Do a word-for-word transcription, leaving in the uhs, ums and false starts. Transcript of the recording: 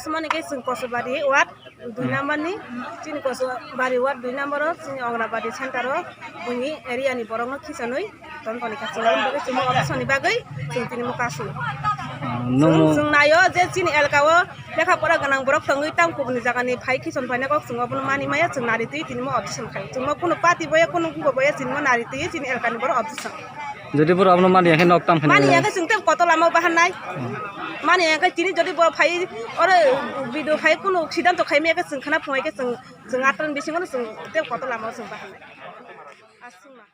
Sumani khe chwng Kosubari ward dui number ni, chini Kosubari ward dui number o chini Anganwadi center o buini area ni borok no khichonwi ton toni kha, chwng aboni bagwi chwng opposition ni bagwi chwng tini mo kasu. Ah, chwng, nwng chwng naio je chini elka o lekha pora gwnang borok tongwi tang kubuni jaga ni phai khichon phaina kok chwng obono mani maya, chwng nari twi tini mo opposition khai, chwng mo kunu party boya kunu wngbo boya chini mo nari twi chini elka ni borok opposition. Jodi borok abono mani ya khe nok tam khe mani ya khe chwng tei koto lama bahan nai. Mani ya khe chini jodi borok phai oro video phai kunu siddhanto khai maya khe chwng khana phungai khe chwng, chwng atron bisingo chwng tei koto lama chwng bahan nai. Aswk ma.